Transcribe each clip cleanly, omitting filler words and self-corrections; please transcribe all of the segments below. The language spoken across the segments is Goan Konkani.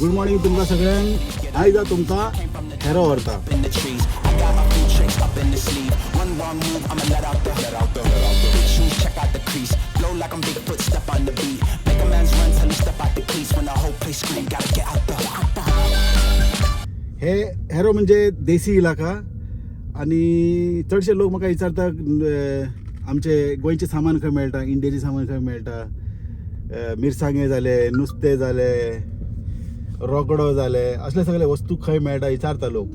गुड मॉर्निंग तुमकां सगळ्यांक. आयज हांव तुमकां हेरो व्हरता. In the trees. I got a few tricks up in the sleeve. One wrong move, I'ma let out the let out the let out the. Big shoes, check out the crease. Blow like I'm Bigfoot, step on the beat. Make a man's run till he step out the cleats. When the whole place scream, gotta get out the. Out the. हे हेरो म्हणजे देसी इलाका आनी चडशे लोक म्हाका विचारता, आमचे गोंयचें सामान खंय मेळटा, इंडियेचें सामान खंय मेळटा, मिरसांगे जाले, नुस्तें जालें, रोगडो जाले, असले सगळे वस्तू खंय मेळटा विचारता लोक.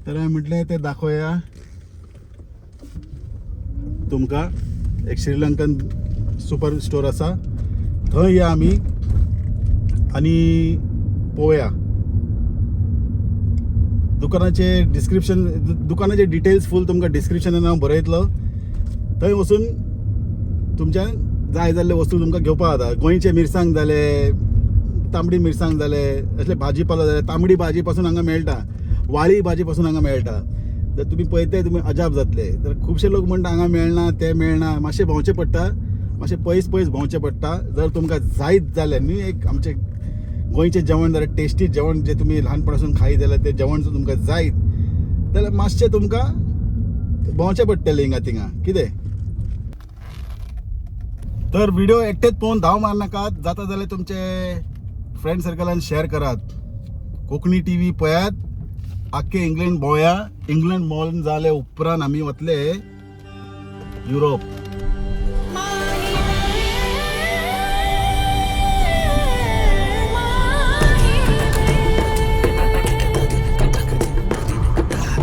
तर हांवें म्हटलें तें दाखोवया तुमकां. एक श्रीलंकन सुपर स्टोर आसा, थंय या आमी आनी पळोवया. दुकानाचे डिस्क्रिप्शन, दुकानाचे डिटेल्स फूल तुमकां डिस्क्रिप्शनान हांव बरयतलो. थंय वचून तुमच्यान जाय जाल्ले वस्तू तुमकां घेवपाक जाता. गोंयचे मिरसांग जाले, तांबडी मिरसांग जाले, असले भाजी पालो जाले, तांबडी भाजी पासून हांगा मेळटा, वाळी भाजी पासून हांगा मेळटा. जर तुमी पळयतले तुमी अजाप जातले. तर खुबशे लोक म्हणटा हांगा मेळना, तें मेळना. मातशें भोंवचें पडटा, मातशें पयस पयस भोंवचें पडटा. जर तुमकां जायत जाल्यार न्ही एक आमचें गोंयचें जेवण जाल्यार, टेस्टी जेवण जें तुमी ल्हानपणासून खायत जाल्यार, तें जेवण जर तुमकां जायत जाल्यार मातशें तुमकां भोंवचें पडटलें हिंगा थिंगा. कितें तर व्हिडिओ एकटेच पळोवन धांव मारनाकात, जाता जाल्यार तुमचे फ्रेंड सर्कलान शेअर करात. कोंकणी टीव्ही पळयात, आख्खे इंग्लंड भोंवया. इंग्लंड भोंवन जाले उपरांत आमी वतले युरोप.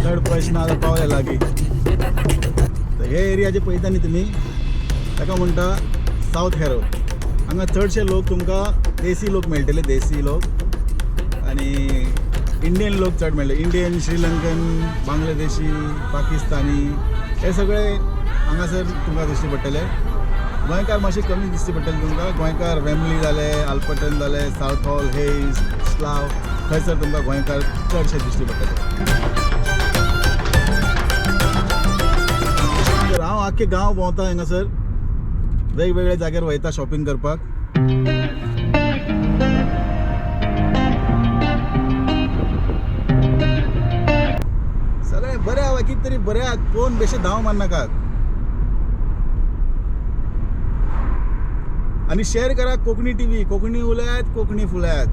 चड प्रश्न आतां पावले लागीं. तर हे एरिया जे पळयता न्ही तुमी, ताका म्हणटा सावथ हेरो. हांगा चडशे लोक तुमकां देसी लोक मेळटले, देसी लोक आनी इंडियन लोक चड मेळटले. इंडियन, श्रीलंकन, बांगलादेशी, पाकिस्तानी हे सगळे हांगासर तुमकां दिश्टी पडटले. गोंयकार मातशे कमी दिश्टी पडटले तुमकां. गोंयकार वेम्बली जाले, आल्फर्टन जाले, सावथ हॉल, हेज, स्लाव, थंयसर तुमकां गोंयकार चडशे दिश्टी पडटले. तर हांव आख्खे गांव भोंवता हांगासर, वेगवेगळ्या जाग्यार वयता शॉपिंग करपाक. सगळें बरें आहा, कितें तरी बरें आहा, पळोवन बेश्टे धांव मारनाकात. आनी शेअर करा कोंकणी टीव्ही. कोंकणी उलयात, कोंकणी फुलयात.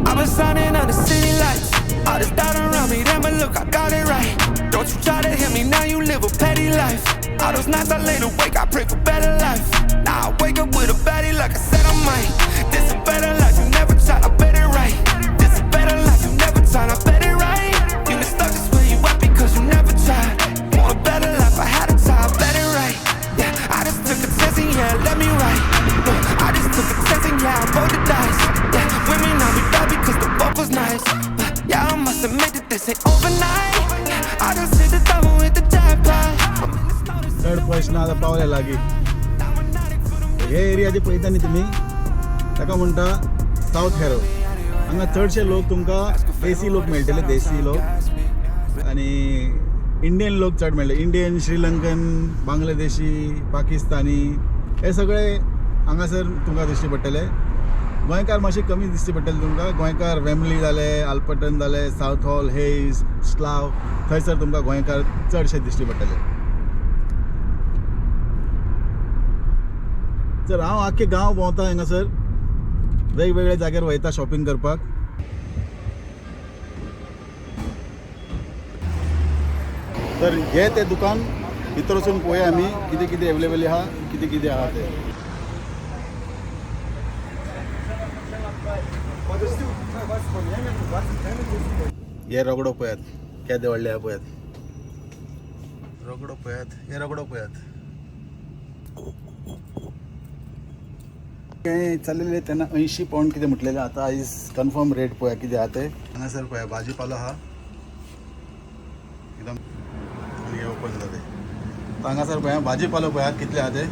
I've been shining on the city lights. All this doubt around me, damn, but look, I got it right. Don't you try to hit me, now you live a petty life. All those nights I laid awake, I pray for better life. Now I wake up with a baddie like I said I might. This a better life, you never tried, I bet it right. This a better life, you never tried, I bet it right. You been stuck just where you at because you never tried. Want a better life, I had to try, I bet it right. Yeah, I just took a chance and yeah, let me right. I just took a chance and yeah, I rolled the dice. Yeah, women I be bad because the vocals nice. Yeah, I must admit that this ain't overnight. I just hit the double with the jackpot. I'm in the snow, this चड प्रश्न आतां पावले लागीं. हे एरिया जे पळयता न्ही तुमी, ताका म्हणटा सावथ हेरो. हांगा चडशे लोक तुमकां देसी लोक मेळटले, देसी लोक आनी इंडियन लोक चड मेळटले. इंडियन, श्रीलंकन, बांगलादेशी, पाकिस्तानी हे सगळे हांगासर तुमकां दिश्टी पडटले. गोंयकार मातशे कमी दिश्टी पडटले तुमकां. गोंयकार वेम्बली जाले, आल्फर्टन जाले, सावथ हॉल, हेज, स्लाव, थंयसर तुमकां गोंयकार चडशे दिश्टी पडटले. तर हांव आख्खे गांव भोंवता हांगासर, वेगवेगळ्या जाग्यार वयता शॉपिंग करपाक. तर हे ते दुकान, भितर वचून पळोवया आमी कितें कितें अवेलेबल आहा, कितें कितें आहा तें. हे रगडो पळयात केदे व्हडले आहा पळयात, रगडो पळयात, हे रगडो पळयात. हे चल्लेले तेन्ना 80 पावंड कितें म्हटलेलें, आतां आयज कन्फर्म रेट पळया कितें आहा तें. हांगासर पळया भाजी पालो आहा एकदम आनी हे ओपन जालें. हांगासर पळया भाजी पालो पळयात कितले आहा ते.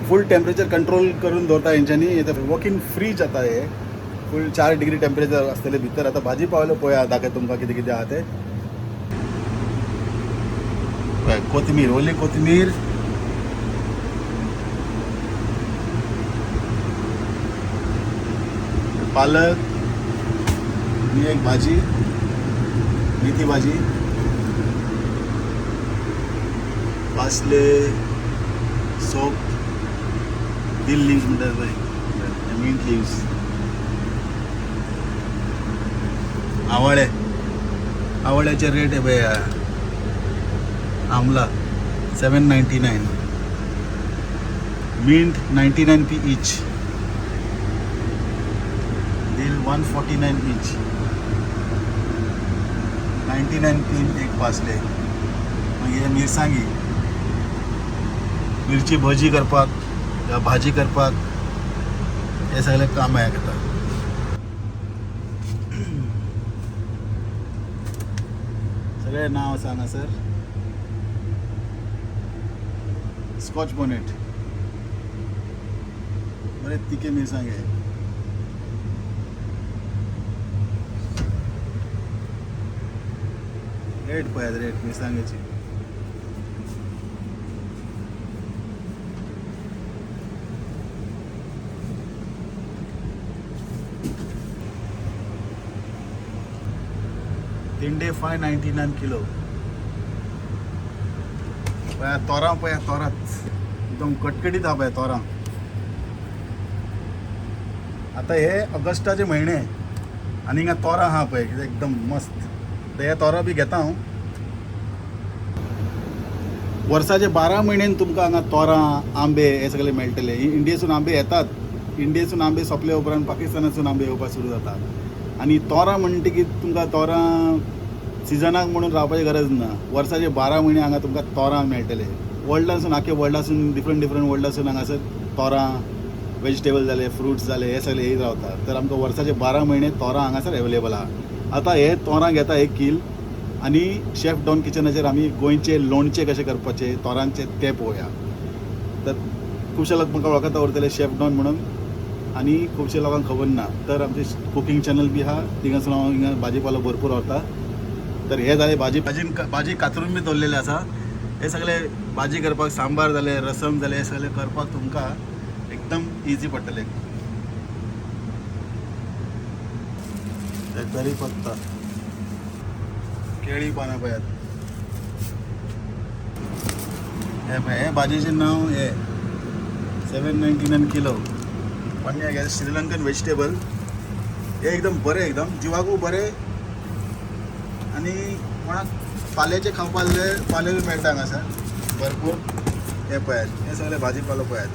फूल टेम्परेचर कंट्रोल करून दवरता हेंच्यांनी. वॉक इन फ्रीज आतां हे फूल 4 डिग्री टेम्परेचर आसतलें भितर. आतां भाजी पावलो पळया दाखय तुमकां कितें कितें आहा तें. पळय कोथमीर, ओली कोथमीर पालक आनी एक भाजी, मेथी भाजी, पासले, सोप, दिल लिव्स म्हणटात पळय, मिंट लिव्स, आवाळे, आवाळ्याचे रेट आहे पळय, आमला 7.99, मिंट 99 पी इच, दिल 149 इच, 99 पी एक पासले. मागीर मिरसांगी, मिरची भजी करपाक या भाजी करपाक हे सगळे काम येता. सगळे नांव आसा हांगासर. स्कॉच बोनेट, बरे तिखे मिरसांगे. रेट पळयात, रेट मिरसांगेची. तिंडे 5.99 किलो. पळया तोरां, पळया तोरांच एकदम कटकटीत आहा पळया तोरां. आतां हे ऑगस्टाचे म्हयने आनी हिंगा तोरां आहा पळय कितें एकदम मस्त. हे तोरां बी घेता हांव. वर्साचे 12 म्हयन्यान तुमकां हांगा तोरां, आंबे हे सगळे मेळटले. इंडियेसून आंबे येतात, इंडियेसून आंबे सोंपले उपरांत पाकिस्तानासून आंबे येवपाक सुरू जाता. आनी तोरां म्हणटकीर तुमकां तोरां सिजनाक म्हणून रावपाची गरज ना, वर्साचे 12 म्हयने हांगा तुमकां तोरां मेळटले. वर्ल्डासून, आख्खे वर्ल्डासून, डिफरंट डिफरंट वर्ल्डासून हांगासर तोरां, वेजिटेबल जाले, फ्रुट्स जाले, हे सगळे येयत रावता. तर आमकां वर्साचे 12 म्हयने तोरां हांगासर एवेलेबल आहा. आतां हे तोरां घेता 1 कील आनी शेफ डॉन किचनाचेर आमी गोंयचे लोणचें कशें करपाचें तोरांचें तें पळोवया. तर खुबशे लोक म्हाका वळखता उरतले शेफ डॉन म्हणून, आनी खुबशे लोकांक खबर ना. तर आमचें कुकींग चॅनल बी आहा, थिंगासून हांव हिंगा भाजी पालो भरपूर व्हरता. तर हे जाले भाजी, भाजी कातरून बी दवरलेले आसा. हे सगळे भाजी करपाक, सांबार जाले, रसम जाले, हे सगळे करपाक तुमकां एकदम इजी पडटलें. करी पत्ता, केळी पानां पळयात. हे पळय, हे भाजयेचें नांव हे 7.99 किलो. पन्न्या श्रीलंकन वेजिटेबल. हे एकदम बरें, एकदम जिवाकूय बरें आनी कोणाक पाल्याचें खावपाक जाय पाले बी मेळटा हांगासर भरपूर. हे पळयात, हे सगळे भाजी पालो पळयात.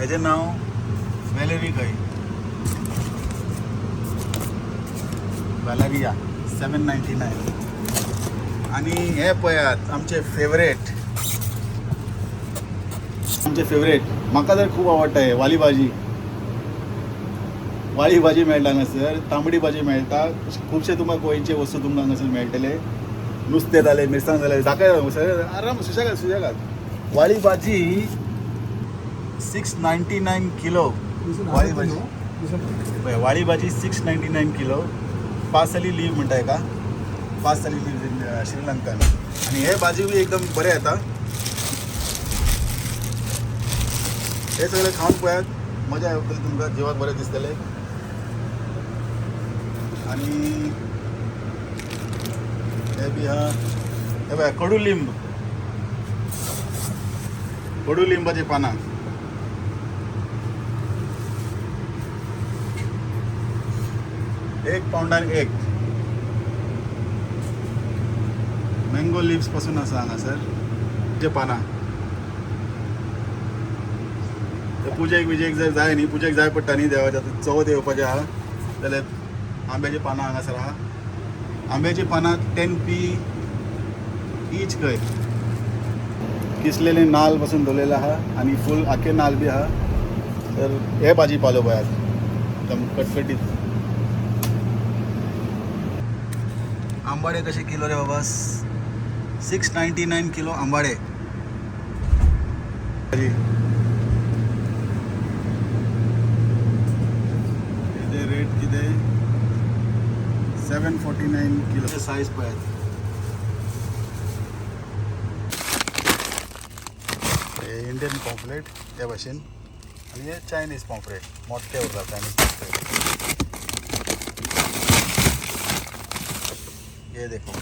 हेजें नांव वेलेरी खंय, वेलेरिया 7.99. आनी हे पळयात आमचे फेवरेट, आमचे फेवरेट म्हाका तर खूब आवडटा हे वाली भाजी. वाळी भाजी मेळटा हांगासर, तांबडी भाजी मेळटा. खुबशे तुमकां गोंयचे वस्तू तुमकां हांगासर मेळटले. नुस्तें जालें, मिरसांग जालें, दाखय सर आराम सुशेगाद सुशेगाद. वाळी भाजी 6.99 किलो. वाळी भाजी पळय, वाळी भाजी 6.99 किलो. पासली लीव म्हणटा हेका, पासली लीव श्रीलंकन. आनी हे भाजी बी एकदम बरें येता. हे सगळे खावन पळयात, मजा येतली तुमकां, जिवाक बरें दिसतलें. आनी हे बी आहा, हे पळय कडुलिंब, कडुलिंबाची पानां. 1 पावंडान 1. मँगो लिव्स पासून आसा हांगासर जे पानां. पुजेक विजेक जर जाय न्ही, पुजेक जाय पडटा न्ही देवाच्या, चवथ येवपाचें आहा जाल्यार आंब्याची पानां हांगासर आहा. आंब्याची पानां 10 पी ईच खंय. किसलेले नाल पासून दवरलेले आहा आनी फूल आखे नाल बी आहा. तर हे भाजी पालो पळयात एकदम कटकटीत. आंबाडे कशे किलो रे बाबा? 6.99 किलो आंबाडे. कितें रेट कितें? 7.49 किलो. सायज पळयात. इंडियन पॉम्पलेट हे भाशेन. आनी हे चायनीज पॉम्फ्रेट मोठे उरता चायनीज पॉम्फ्रेट. हे देखो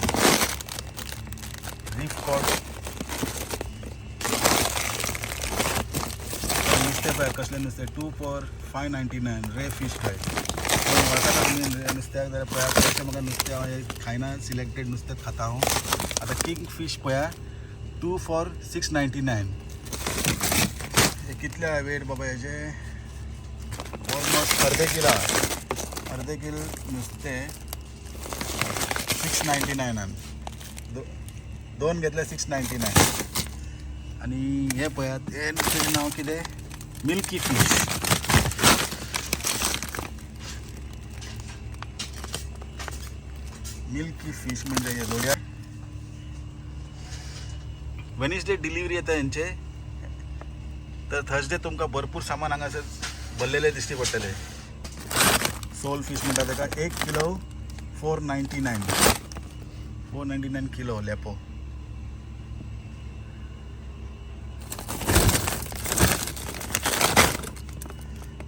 रीफ कॉड. नुस्तें पळय कसलें नुस्तें, 2 for 5.99 ray fish fry. वळखता तुमी नुस्त्याक जाल्यार पळया. चडशें म्हाका नुस्तें हांव हें खायना, सिलेक्टेड नुस्तें खाता हांव. आतां किंग फीश पळया, 2 for 6.99. हे कितले आहा वेट बाबा हेजे? ऑलमोस्ट अर्दे किल आहा. अर्दे किल नुस्तें 6.99नान, दोन घेतले 6.99. आनी हे पळयात, हे नुस्त्याचें नांव कितें? Milky fish. Milky fish म्हणजे हे दोड्या. वेनसडे डिलिव्हरी येता हेंचे, तर थर्सडे तुमकां भरपूर सामान हांगासर भरलेलें दिश्टी पडटलें. सोल फीश म्हणटा ताका, एक किलो 4.99, 4.99 किलो लेपो.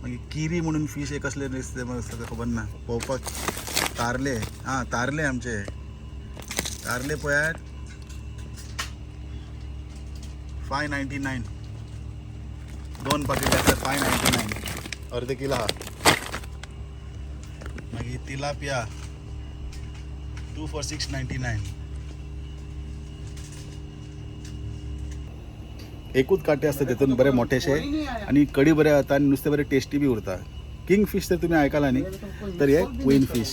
मागीर किरी म्हणून फीश एक कसले दिसते म्हाका खबर ना पळोवपाक. तारले, आं तारले, आमचे तारले पळयात, 5.99. दोन पाकीट आसा 5.99, अर्द किलो आहा. मागीर tilapia 2 for 6.99. एकूच कांटे आसता तेतून, बरे मोठेशे आनी कडी बरें जाता आनी नुस्तें बरें टेस्टी बी उरता. किंग फीश तर तुमी आयकला न्ही, तर हे क्वीन फीश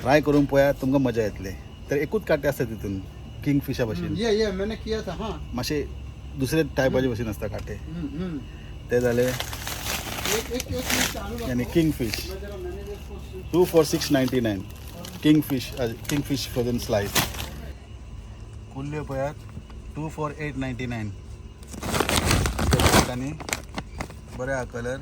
ट्राय करून पळयात, तुमकां मजा येतली. तर एकूच कांटे आसता तितून किंग फिशा भशेन. ये ये मैंने किया था, हाँ. मातशे दुसरे टायपाचे भशेन आसता कांटे. हम्म हम्म ते जाले. एक एक एक मिनट चालू रखो. आनी किंग फिश मैं जरा manager co 2 for 6.99 king fish, king fish frozen slice. कुल्ल्यो पळयात, 2 for 8.99. आनी बरें आहा कलर.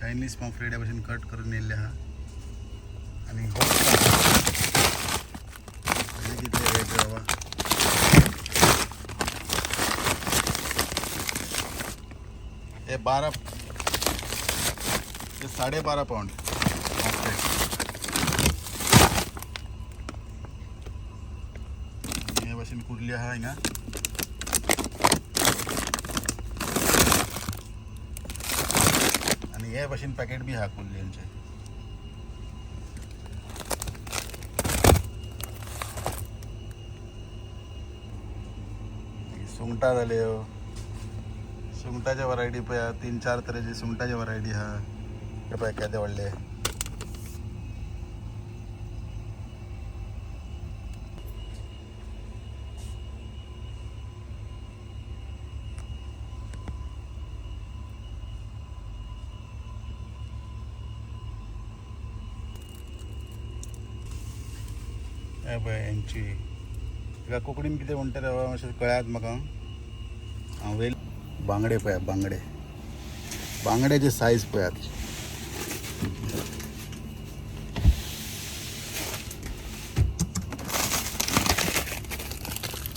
चायनीज पॉम्फ्रेटा भशेन कट करून येयल्ले आहा. आनी हो हेजे कितले रेट रे बाबा? हे 12, हे 12.5 पाऊंड पॉम्फ्रेट. हे भशेन कुर्ली आहा हिंगा. आनी हे भशेन पॅकेट बी आहा कुर्ल्यांचे. सुंगटां जाल्यो, सुंगटाचे वरायटी पळया, तीन चार तरेची सुंगटाची वरायटी आहा. हे पळय केदे व्हडले. हे पळय हेंची, हेका कोंकणीन कितें म्हणटा रे बाबा, मातशें कळयात म्हाका. हांव वेल बांगडे पळयात, बांगडे, बांगड्याचे सायज पळयात.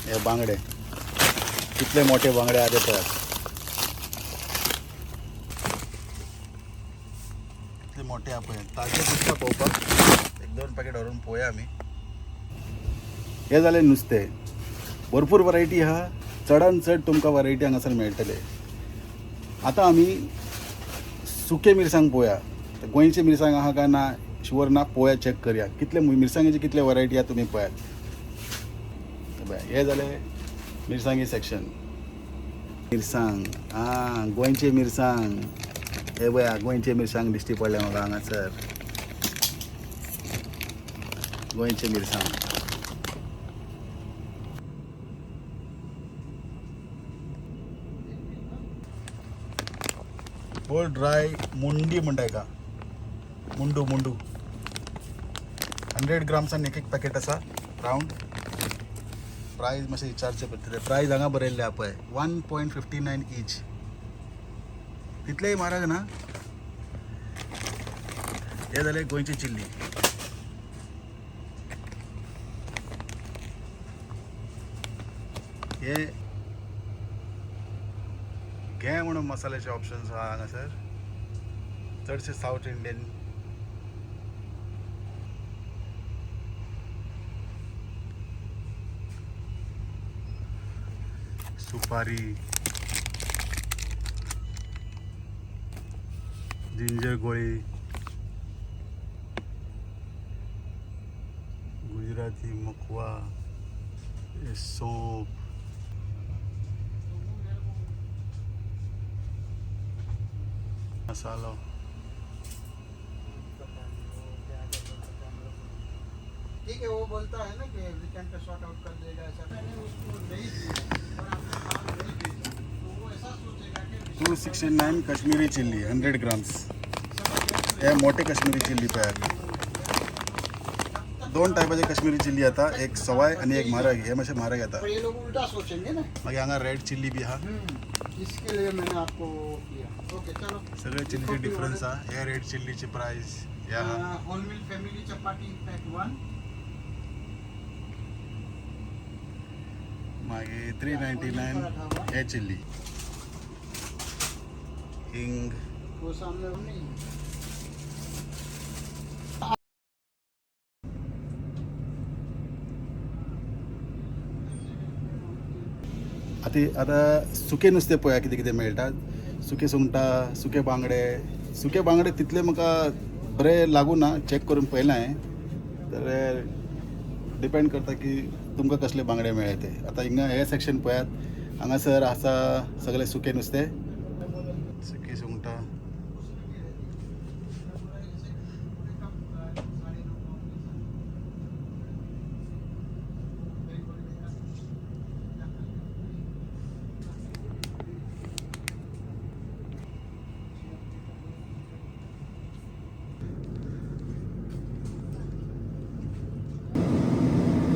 हे बांगडे कितले मोठे बांगडे आहा ते पळयात, कितले मोठे आहा पळयात. ताजे दिसता पळोवपाक. एक दोन पॅकेट व्हरून पळोवया आमी. हे जालें नुस्तें. भरपूर वरायटी आहा, चडान चड तुमकां वरायटी हांगासर मेळटले. आतां आमी सुके मिरसांग पळोवया. गोंयचे मिरसांग आहा काय ना शुवर ना, पळोवया, चॅक करया कितले मिरसांगेची कितले वरायटी आहा तुमी पळयात. पळया, हे जालें मिरसांगी सेक्शन. मिरसांग, आं गोंयचे मिरसांग. हे पळया गोंयचे मिरसांग दिश्टी पडले म्हाका हांगासर, गोंयचे मिरसांग. होल ड्राय मुंडी म्हणटा हेका, मुंडू मुंडू. 100 ग्राम्सान एक एक पॅकेट आसा रावंड. प्रायज मातशें विचारचें पडटलें. प्रायज हांगा बरयल्लें आहा पळय, 1.59 ईच. तितलेंय म्हारग ना. हे जालें गोंयची चिल्ली. हे घे म्हणून मसाल्याचे ऑप्शन्स आहा हांगासर, चडशे सावथ इंडियन. सुपारी, जिंजर गोळी, गुजराती मखवा, हे सोप. मसालो. ठीक है, वो बोलता है ना कि वीकेंड पे शॉर्ट आउट कर देगा, ऐसा मैंने उसको नहीं दिया और आपने माल नहीं भेजा तो वो ऐसा सोचेगा कि 269 काश्मीरी चिल्ली 100 ग्राम्स. हे मोठे काश्मीरी चिल्ली पळयात. दोन टायपाचे काश्मीरी चिल्ली येता, एक सवाय आनी एक म्हारग. हे मातशें म्हारग येता. पर ये लोग उल्टा सोचेंगे ना. मागीर हांगा रेड चिल्ली बी आहा. इसके लिए मैंने आपको किया. ओके चलो. सगळे चिल्लीचे डिफरन्स आहा. हे रेड चिल्लीची प्राइस हे आहा. Whole meal family chapati pack 1. मागीर 399 हे चिल्ली, हिंग. वो सामने वो नहीं है. आतां आतां सुकें नुस्तें पळया कितें कितें मेळटा. सुके सुंगटां, सुके बांगडे. सुके बांगडे तितले म्हाका बरें लागूं ना, चॅक करून पळयलां हांवें. तर डिपेंड करता की तुमकां कसले बांगडे मेळ्ळे ते. आतां हिंगा हे सेक्शन पळयात, हांगासर आसा सगळें सुकें नुस्तें, सुकी सुंगटां.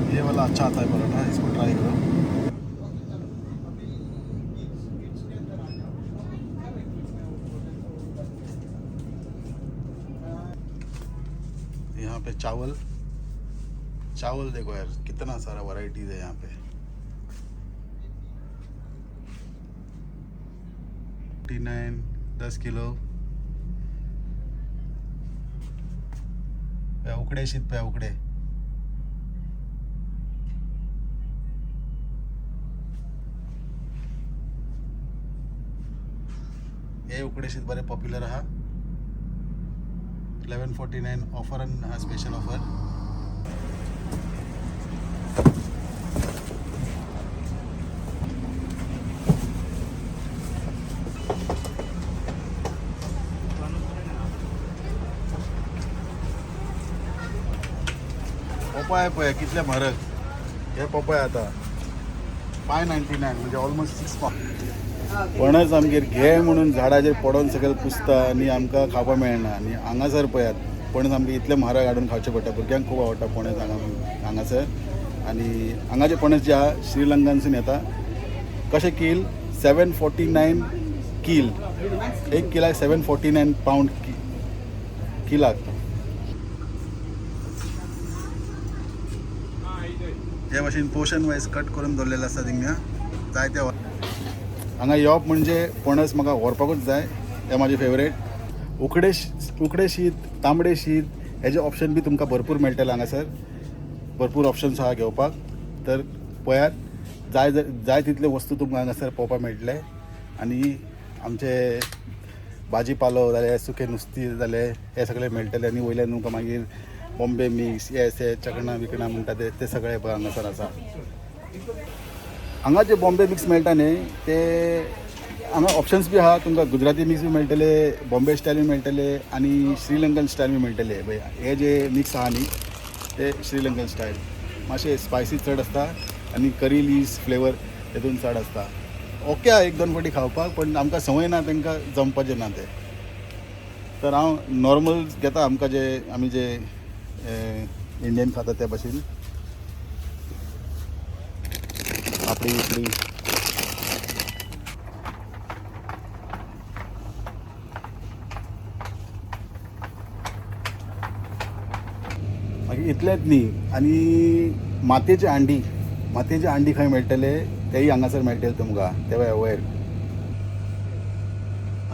ये वाला अच्छा आता है पराठा, इसको ट्राई करो. ओके चलो, अभी किड्स किड्स के अंदर आ जाओ. हर एक किड्स में वो यहाँ पे चावल, चावल देखो यार कितना सारा वैरायटीज है यहाँ पे. 49 10 किलो. पळय उकडे शीत, पळय उकडे. हे उकडे शीत बरें पॉप्युलर आहा. 1149 ऑफरान आहा, स्पेशल ऑफर. पोपाय पळय कितले म्हारग हे पोपाय आतां, 599 म्हणजे ऑलमोस्ट 6 पावंड. पणस आमगेर घे म्हणून झाडाचेर पडोन सकयल कुसता आनी आमकां खावपाक मेळना. आनी हांगासर पळयात पणस आमकां इतले म्हारग हाडून खावचें पडटा. भुरग्यांक खूब आवडटा पणस हांगा हांगासर. आनी हांगाचे पणस जे आहा श्रीलंकानसून येता. कशें कील? 749 कील. एक किलाक 749 पावंड किलाक. हे भाशेन पोर्शन वायज कट करून दवरलेले आसा थिंगा जायते. हांगा येवप म्हणजे पणस म्हाका व्हरपाकूच जाय, हे म्हाजे फेवरेट. उकडे उकडे शीत, तांबडे शीत हेजे ऑप्शन बी तुमकां भरपूर मेळटले हांगासर. भरपूर ऑप्शन्स आहा घेवपाक. तर पळयात, जाय जाय तितले वस्तू तुमकां हांगासर पळोवपाक मेळटले. आनी आमचे भाजी पालो जाले, सुकें नुस्तें जालें, हें सगळें मेळटलें. आनी वयल्यान तुमकां मागीर बॉम्बे मिक्स हे ते चकणां बिकणां म्हणटा ते ते सगळें पळय हांगासर आसा. हांगा जे बॉम्बे मिक्स मेळटा न्ही ते हांगा ऑप्शन्स बी आहा तुमकां. गुजराती मिक्स बी मेळटले, बॉम्बे स्टायल बी मेळटले आनी श्रीलंकन स्टायल बी मेळटले. पळय हे जे मिक्स आहा न्ही ते श्रीलंकन स्टायल मातशें स्पायसी चड आसता आनी करी लिव्स फ्लेवर तेतून चड आसता. ओके आहा एक दोन फावटी खावपाक, पण आमकां संवय ना, तांकां जमपाचें ना तें. तर हांव नॉर्मल घेता, आमकां जे आमी जे इंडियन खाता त्या भाशेन पापडी बिपडी. मागीर इतलेंच न्ही, आनी मातयेची हांडी, मातयेची हांडी खंय मेळटले? तेय हांगासर मेळटले तुमकां ते वयर.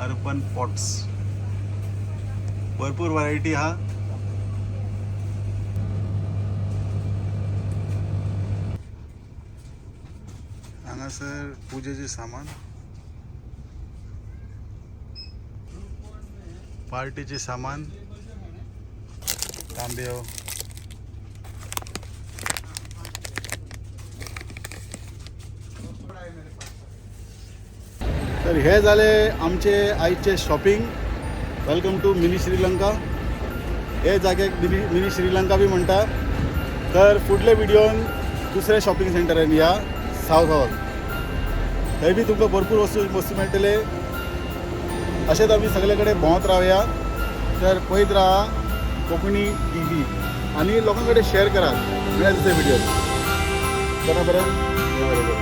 अर्बन पॉट्स भरपूर व्हरायटी आहा. हांगासर पुजेचें सामान, पार्टीचें सामान, तांबयो. तर हे जाले आमचे आयचे shopping. Welcome to mini Sri Lanka. हे जाग्याक मिनी मिनी श्रीलंका बी म्हणटा. तर फुडले व्हिडियोन दुसऱ्या शॉपिंग सेंटरान या, सावथ हॉल, थंय बी तुमकां भरपूर वस्तू वस्तू मेळटले. अशेंच आमी सगळे कडेन भोंवत रावया. तर पळयत राहा कोंकणी टीव्ही आनी लोकां कडेन शेअर करात. मेळया दुसऱ्या व्हिडियोन. बरें बरें, बरें बरें.